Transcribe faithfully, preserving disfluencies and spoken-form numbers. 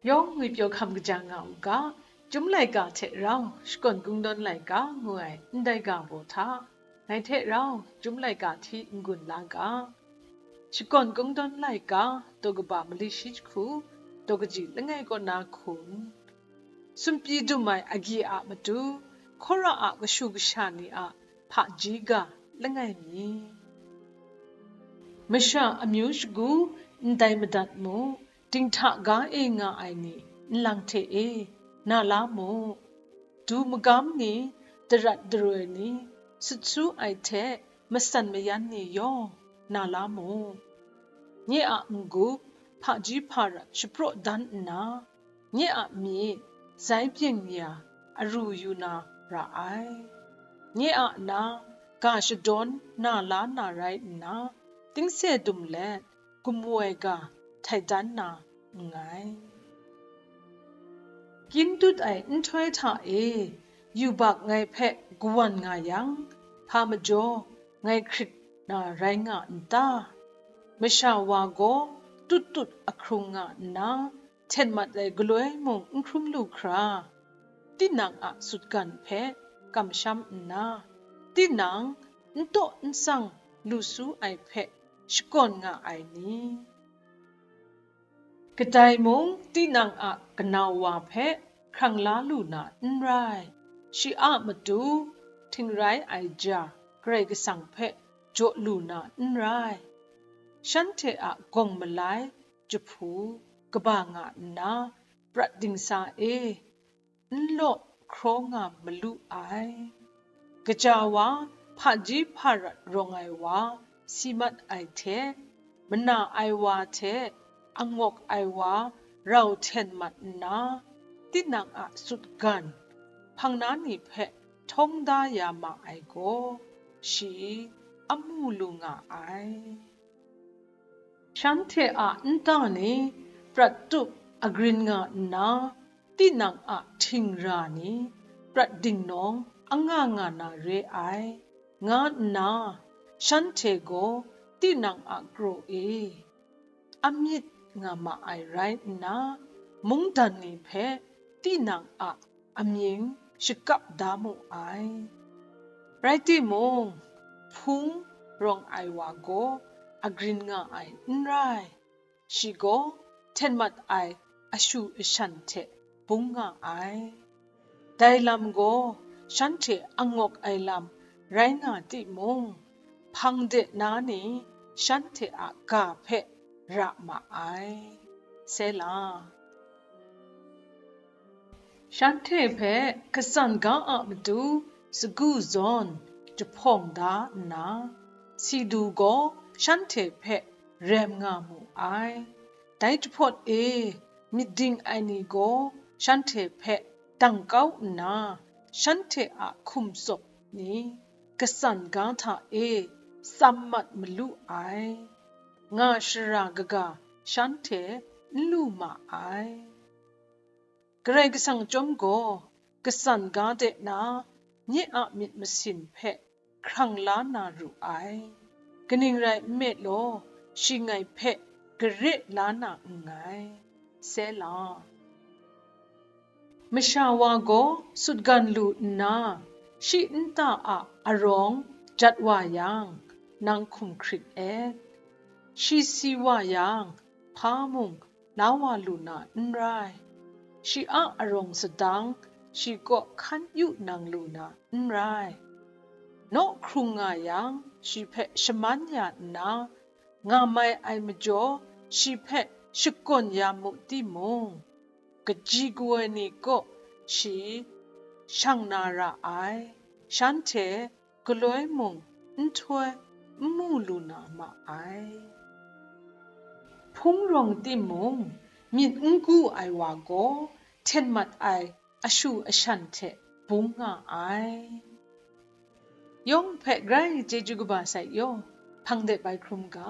Yawng ngwi pyaw hkam kaja nga u ga, Chyum laika hte rau, Shakawn Kungdawn laika ngu ai ndai ga baw hta, ngai hte rau Chyum laika hti n-gun la ga. Shakawn Kungdawn laika, daw kaba mali shi jahku, daw kaji langai kaw na hkun. Sumpi dum ai agyi a matu, hkawra a kashu kasha ni a hpaji ga langai mi. Masha amyu shagu ndai madat mu, dinghta ga e nga ai ni nlang hte e na la mu. Du magam ni, darat daroi ni, sut su ai hte masan mayan ni yawng na la mu. Nye a n-gup, hpaji hparat shapraw dan nna, nye a myit, zai byeng ya, aru yu na ra ai. Nye a na, ga shadawn na la na rai nna, tingse dum let, gamu ai ga htai dan na nngai. Kyin dut ai nhtoi hta e, yubak ngai hpe kawan nga yang, hpa majaw ngai hkrit na rai nga n ta? Masha wa gaw tut tut ahkrung nga nna, hten mat ai galoi mung n hkrum lu hkra, tinang a sutgan hpe kamsham nna, tinang n taw n tsang lu su ai hpe shakawn nga ai ni? Kadai mung tinang a kanau wa hpe hkrang la lu na n rai, shi a matu htingrai ai ja Karai Kasang hpe jaw lu na n rai. Shanhte a gawng malai jahpu kaba nga nna, prat dingsa e, n law hkraw nga malu ai. Gaja wa, hpaji hparat rawng ai wa si mat ai hte, mana ai wa hte angawk ai wa rau hten mat nna, tinang a sutgan hpang na ni hpe htawng da ya ma ai gaw, shi amu lu nga ai. Shanhte a nta ni prat tup agrin nga nna, tinang a htingra ni prat dingnawng anga nga na re ai, nga nna, shanhte gaw tinang a kraw e amyit nga ma ai rai nna, mungdan ni hpe tinang a amying shakap da mu ai. Rai timung, hpung rawng ai wa gaw agrin nga ai n rai, shi gaw hten mat ai ashu ashan hte bung nga ai. Dai lam gaw shanhte angawk ai lam rai nga timung, hpang de na ni shanhte a ga hpe ra ma ai. Sela. Shanhte hpe katsan ga a matu sagu zawn jahpawng da nna, si du gaw shanhte hpe rem nga mu ai. Dai jahpawt e myit ding ai ni gaw shanhte hpe dang kau nna, shanhte a hkum tsawp ni katsan ga hta e tsam mat malu ai, nga shara kaga shanhte n lu ma ai. Karai Kasang chyawm gaw, katsan ga de na nye a myit masin hpe hkrang la na ru ai. Kaning rai nme law, shi ngai hpe gare la na nngai. Sela. Masha wa gaw sutgan lu nna, shi nta a arawng jat wa yang, nang hkum hkrit et. Shi si wa yang, hpa mung la wa lu na n rai. Shi a arawng sadang shi kaw hkan yu nang lu na n rai. Naw hkrung nga yang, shi hpe shaman ya nna, nga mai ai majaw shi hpe shakawn ya mu timung, kaji kawoi ni kaw shi shang na ra ai, shanhte galoi mung nhtoi n mu lu na ma ai. Hpung rawng timung, myit n gu ai wa gaw hten mat ai ashu ashan hte bung nga ai. Yawng hpe grai chyeju kaba sai yaw, hpang de bai hkrum ga.